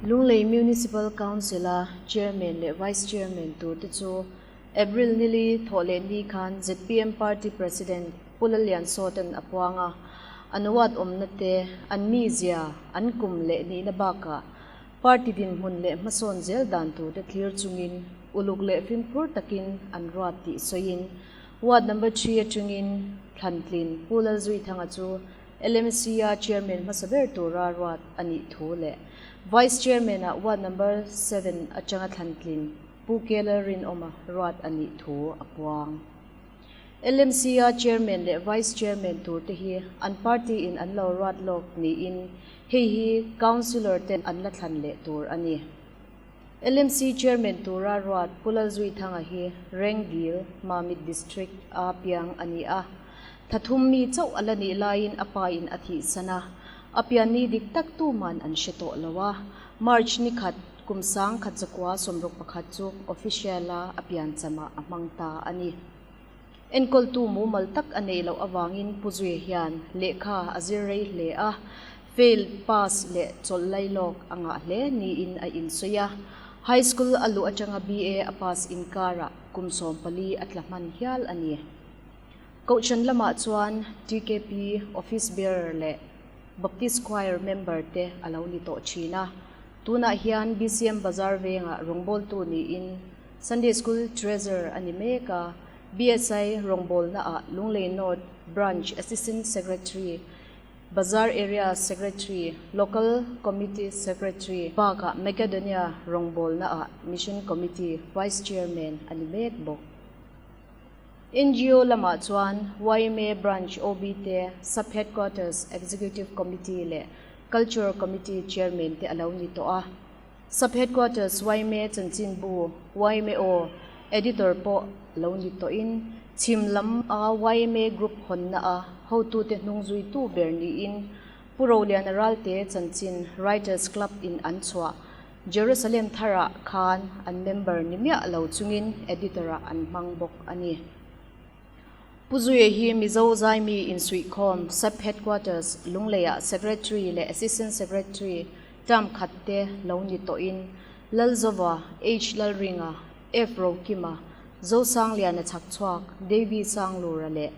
Lunglei Municipal Council-a Chairman leh Vice Chairman turte chu April nili thawhlehni khan zpm Party President Pu Lalliansawta'n a puang a, an ward awmna te, an mizia, an kum leh nihna bakah party dinhmun leh hmasawn zel dan turte thlir chungin uluk leh fimkhur takin an ruat tih sawiin Ward Number Three atangin Thlantlin Pu Lalzuithanga chu LMC-a Chairman hmasa ber tura ruat a nih thu leh Vice Chairman-ah Ward Number Seven atanga thlantlin Pu Keller Rinawma ruat a nih thu a puang. LMC-a Chairman leh Vice Chairman turte hi an party-in an lo ruat lawk niin hei hi Councillor ten an la thlan leh tur a ni. LMC Chairman tura ruat Pu Lalzuithanga hi Rengdil, Mamit District a piang a ni a. Thathum mi chauh a la nih laiin a pa in a thihsan a, a pianni dik tak tuman an hre tawh lo a. March ni khat, kum 1961 chu official a a pianchamah a hmang ta a ni. Enkawltu mumal tak a neih loh avangin Pu Zuia hian lehkha a zir rei hle a, fail, pass leh chawlh lailawk a ngah hle niin a insawi a. High School a luh atanga BA a pass inkarah kum 14 a tla hman hial a ni. Kohhran lamah chuan TKP Office Bearer leh Baptist Choir member te a lo ni tawh thin a. Tunah hian BCM Bazar vengah rawngbawltu niin Sunday School Treasurer a ni mek a, BSI rawngbawlnaah Lunglei North Branch Assistant Secretary, Bazar Area Secretary, Local Committee Secretary bakah Makedonia rawngbawlnaah Mission Committee Vice Chairman a ni mek bawk. NGO lamah chuan yma Branch OB te, Sub Headquarters Executive Committee leh Cultural Committee Chairman te a lo ni tawh a. Sub Headquarters yma chanchinbu, yma aw, Editor pawh lo ni tawhin, chhim lam a yma Group hawnna a hotute hnung zuitu ber niin Pu Roliana Ralte chanchin Writers Club in an chhuah Jerusalem tharah khan an member ni miah lo chungin editor-ah an hmang bawk a ni. Pu Zuia hi Mizo Zaimi Insuihkhawm Sub Headquarters Lungleiah Secretary leh Assistant Secretary term khat te lo ni tawhin Lalzova, H Lalringa, F Rokima, Zosangliana Chhakchhuak, Davy Sanglura leh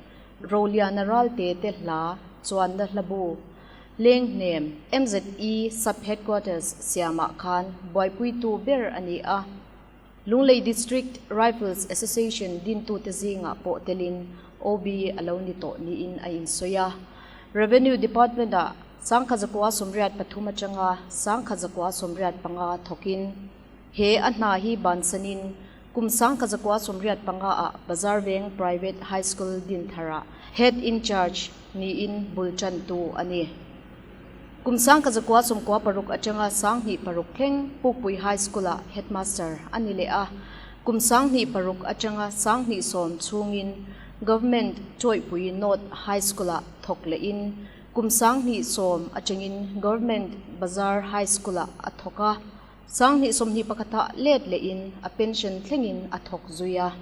Roliana Ralte te hla chuanna hlabu Lenghnem, MZE Sub Headquarters siamah khan buaipuitu ber a ni a. Lunglei District Rifles Association dintute zingah pawh telin OB a lo ni tawh niin a insawi a. Revenue Department-ah 1983 atanga 1985 thawkin he a hna hi bansanin kum 1985 ah Bazar Veng Private High School Dintharah Head in Charge niin bul tantu a ni. Kum 1996 atanga 2006 thleng Pukpui High School-ah Headmaster a ni leh a, kum 2006 atanga 2010 chhungin Government Chawihpui North High School-ah thawk lehin kum 2010 atangin Government Bazar High School-ah a thawk a, 2021 ah let lehin a pension thlengin a thawk zui a.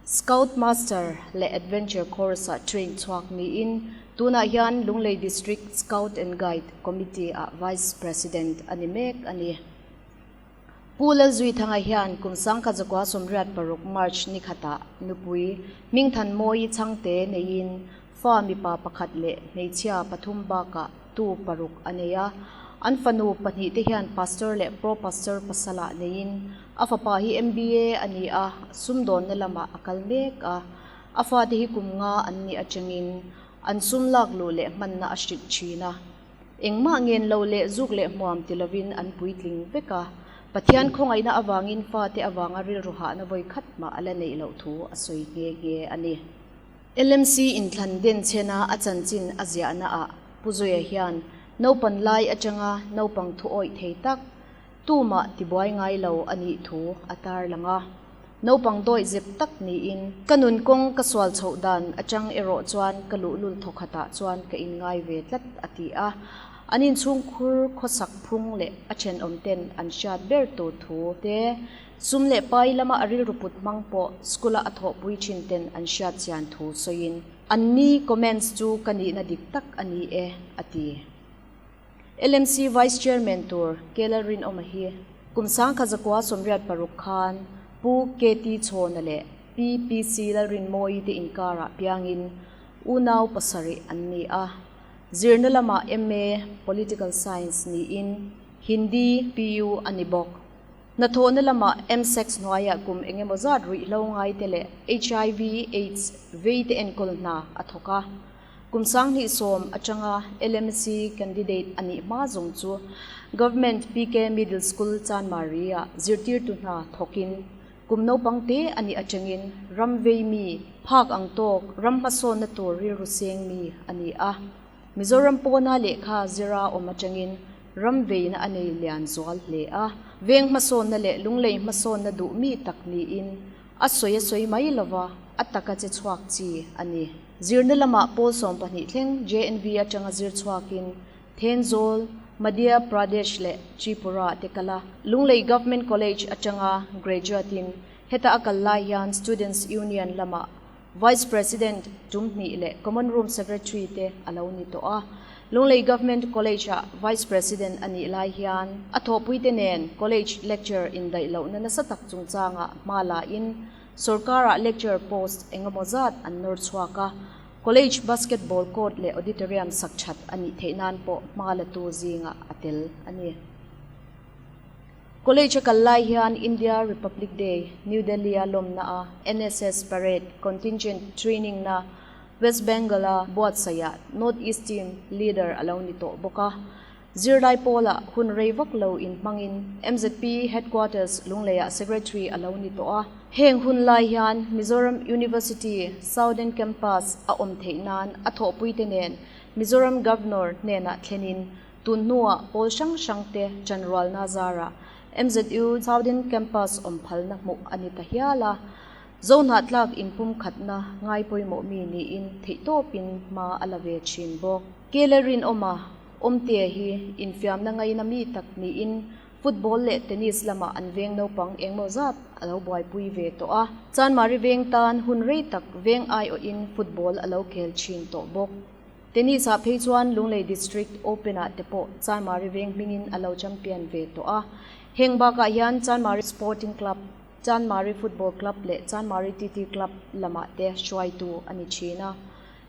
Scout Master leh Adventure Course-ah train chhuak niin tunah hian Lunglei District Scout and Guide Committee-ah Vice President a ni mek a ni. Pu Lalzuithanga hian kum 1986 March ni khatah nupui Hmingthanmawii chhangte neiin fa mipa pakhat leh hmeichhia pathum bakah tu paruk a nei a. An fanu pahnihte hian Pastor leh Pro Pastor pasalah neiin a fapa hi MBA a ni a, sumdawnna lamah a kal mek a. A fate hi kum nga an nih atangin an sum lak luh leh hmanna a hrilh thin a. Engmah ngen lo leh zuk leh hmuam ti lovin an puitling vek a. Pathian khawngaihna avangin fate avanga rilru hahna vawi khat mah a la neih loh thu a sawi nghe nghe a ni. LMC inthlan den chhena a chanchin a ziahna ah Pu Zoya hian naupan lai atanga naupang thu awih thei tak tumah tibuai ngai lo a nih thu a tarlang a. Naupang dawih zep tak niin ka nun kawng ka sual chhoh dan atang erawh chuan ka luhlul thawkhatah chuan ka inngai ve tlat a ti a. An inchhungkhur khawsak phung leh a thenawm ten an hriat ber tur thu te Sum leh pai lama a rilru put hmang pawh school-a a thawhpui thin ten an hriat chian thu sawiin, An ni comments chu ka nihna dik tak a ni e, a ti. LMC Vice Chairman tur K Lalrinawma hi kum 1986 khan Pu KT Chhawna leh Pi PC Lalrinmawii te inkarah piangin unau pasarih an ni a. Zirna lamah MA, Political Science, niin Hindi PU a ni bawk. Hnathawhna lamah MSEX hnuaiah kum engemaw zat ruihhlo ngaite leh HIV, aids, veite enkawl hna a thawk a. Kum 2010 atanga LMC candidate a nih hma zawng chu Government PK Middle School Chanmari-ah zirtirtu hna thawkin kum naupang te a nih atangin ram vei mi, phak ang tawk, ram hmasawnna tur rilru seng mi a ni a. Mizoram pawna lehkha zira awm atangin ram veina a nei lian zual hle a. Veng hmasawnna leh lunglei hmasawnna duh mi tak niin A sawi a sawi mai lova, a taka che chhuak chi a ni. Zirna lamah pawl 12 thleng JNV atanga zir chhuakin Thenzawl, Madhya Pradesh leh Tripura te kal a. Lunglei Government College atanga graduate in heta a kal lai hian Students Union lamah Vice President tum hnih leh Common Room Secretary te a lo ni tawh a. Lunglei Government College-ah Vice President a nih lai hian a thawhpuite nen College lecture indaih lohna nasa tak chungchangah hma lain sorkarah lecture post engemaw zat an nawr chhuak a, College basketball court leh auditorium sak that a nih theih nan pawh hma latu zingah a tel a ni. College a kal lai hian India Republic Day, New Delhi-a lawmna-a NSS parade contingent training-na West Bengal-a buatsaihah North East Team leader a lo ni tawh bawk a. Zirlai pawlah hun rei vak lo inhmangin MZP Headquarters Lungleiah Secretary a lo ni tawh a. Heng hun lai hian Mizoram University Southern Campus a awm theih nan a thawhpuite nen Mizoram Governor hnenah thlenin tun hnuah pawl hrang hrangte chanrualna zarah MZU Southern Campus awm phalna hmuh a ni ta hial a. Zohnahtlak inpumkhatna ngai pawimawh mi niin theihtawpin hma a la ve thin bawk. Kele rinawma Awmtea hi infiamna ngaina mi tak niin football leh tennis lamah an veng naupang engmaw zat a lo buaipui ve tawh a. Chanmari veng tan hun rei tak veng aiawhin football a lo khel thin tawh bawk. Tennis ah phei chuan Lunglei District Open ah te pawh Chanmari veng hmingin a lo champion ve tawh a. Heng bakah hian Chanmari Sporting Club, Chanmari Football Club leh Chanmari TT Club lamah te hruaitu a ni thin a.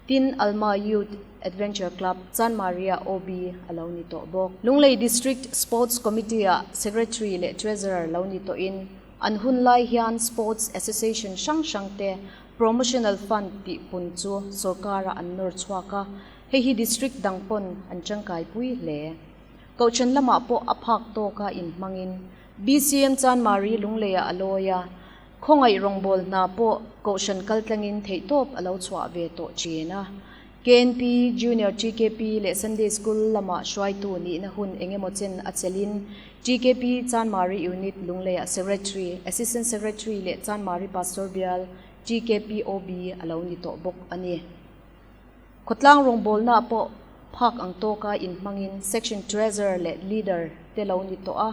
Tin, Alma Youth Adventure Club, Chanmari-ah OB a lo ni tawh bawk. Lunglei District Sports Committee-ah Secretary leh Treasurer lo ni tawhin, an hun lai hian Sports Association hrang hrangte Promotional Fund tih pun chu sorkarah an nawr chhuak a, hei hi District dang pawn an tangkaipui hle. Kohhran lamah pawh a phak tawka inhmangin BCM Chanmari Lungleiah a lawi a, Khawngaih rawngbâwl hna pawh Kohhran kaltlangin theihtawp a lo chhuah ve tawh ṭhin a. KNP, Junior TKP leh Sunday School lamah hruaitu nihna hun eng emaw chen a chelhin TKP Chanmari Unit Lungleiah Secretary, Assistant Secretary leh Chanmari Pastor Bial TKP OB a lo ni tawh bawk a ni. Khawtlang rawngbawlnaah pawh phak ang tawka inhmangin Section Treasurer leh Leader te lo ni tawh a.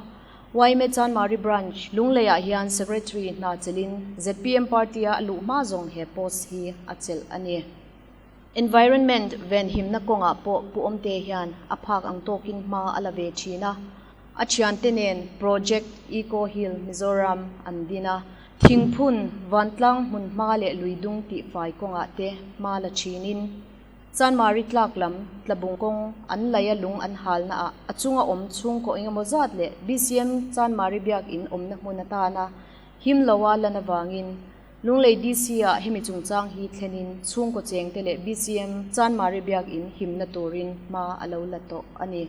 Yma Chanmari Branch, Lungleiah hian Secretary hna chelhin zpm Party-a a luh hma zawng he post hi a chelh a ni. Environment venhimna kawngah pawh Pu Awmte hian a phak ang tawkin hma a la ve thin a. A thiante nen Project Eco Hill Mizoram an din a, thingphun, vantlang hmun hma leh luidung tihfai kawngah te hma la thinin, Chanmari tlak lam tlabung kawng an laia lung an halna ah a chunga awm chhungkaw engemaw zat leh BCM Chanmari biakinn awmna hmun atana him loa lan avangin Lunglei DC ah hemi chungchang hi thlenin chhungkaw chengte leh BCM Chanmari biakinn himna turin hma a lo la tawh a ni.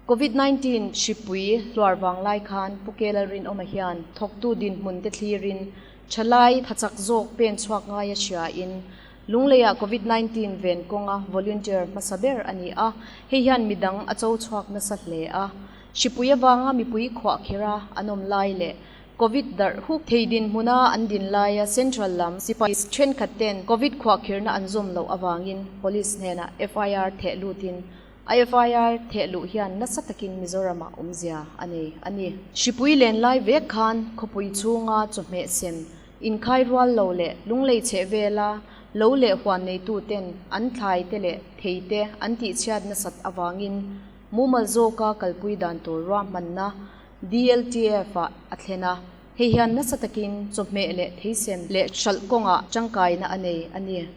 Covid 19 hripui hluar vang lai khan Pu Kelal Rinawma hian thawktu dinhmun te thlirin thalai thachak zawk pen chhuak ngai a hriain Lungleiah Covid 19 ven kawnga volunteer hmasa ber a ni a, hei hian midang a cho chhuak nasa hle a. Hripui avanga mipui khuah khera an awm lai leh Covid darh huk thei dinhmuna an din laia Central lam sipai thenkhat ten Covid khuahkhirna an zawm loh avangin Police hnenah FIR theh lutin A FIR theh luh hian nasa takin Mizoramah awmzia a nei a ni. Hripui len lai vek khan khawpui chhunga chawhmeh sem, inkhai rual lo leh lunglei chheh vela Lo leh huan neituten an thlai te leh thei te an tihchhiat nasat avangin mumal zawka kalpui dan tur ruahmanna DLTF-ah a thlen a, hei hian nasa takin chawhmeh leh theisem leh hralh kawngah tangkaina a nei a ni.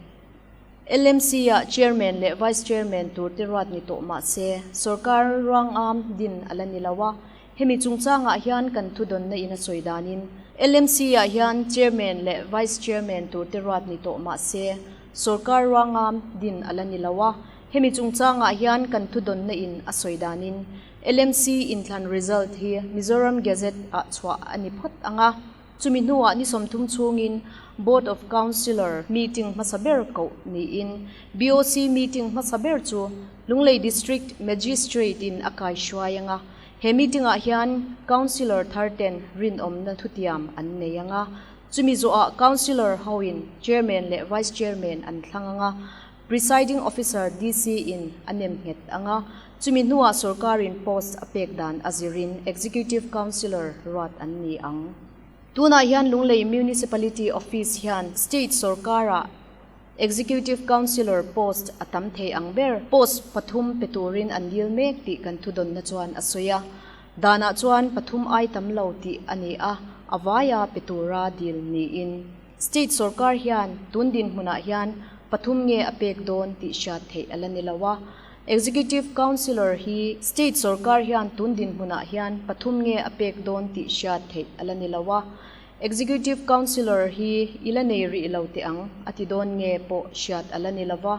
LMC-ah Chairman leh Vice Chairman tur te ruat ni tawh mah se, sorkar ruangam din a la ni lo a. Hemi chungchangah hian kan thudawnna in a sawi danin, LMC-ah hian Chairman leh Vice Chairman tur te ruat ni tawh mah se, sorkar ruangam din a la ni lo a. Hemi chungchangah hian kan thudawnna in a sawi danin, LMC inthlan result hi Mizoram Gazette-ah chhuah a ni phawt ang a. Chumi hnuah ni 30 chhungin Board of Councillor meeting hmasa ber koh niin BOC meeting hmasa ber chu Lunglei District Magistrate in a kaihruai ang a. He meeting ah hian Councillor thar ten rinawmna thutiam an nei ang a. Chumi zawhah Councillor ho in Chairman leh Vice Chairman an thlang ang a. Presiding Officer DC in a nem nghet ang a, chumi hnuah sorkarin post a pek dan a zirin Executive Councillor ruat an ni ang. Tunah hian Lunglei Municipality Office hian State sorkarah Executive Councillor post a tam thei ang ber post pathum pe turin an dil mek tih kan thudawnna chuan a sawi a. Danah chuan pathum ai tam lo tih a ni a, a vaia pe tura dil niin. State sorkar hian tun dinhmunah hian pathum nge a pek dawn tih hriat theih a la ni lo a. Executive Councillor hi State sorkar hian tun dinhmunah hian pathum nge a pek dawn tih hriat theih a la ni lo a. Executive Councillor hi i la nei rih lo teh ang a ti dawn nge pawh hriat a la ni lo va.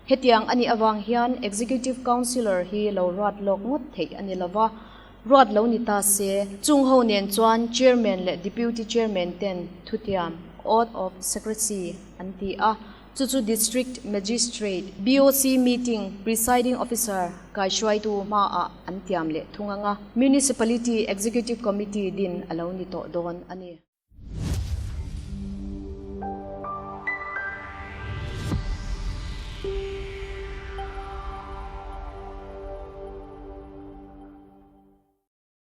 Hetiang a nih avang hian Executive Councillor hi lo ruat lawk ngawt theih a ni lo va. Ruat lo ni ta se, chung ho nen chuan Chairman leh Deputy Chairman ten thutiam, Oath of Secrecy, an ti a, chu chu District Magistrate, BOC meeting Presiding Officer kaihruaitu hmaah an tiam leh thung ang a, Municipality Executive Committee din a lo ni tawh dawn a ni.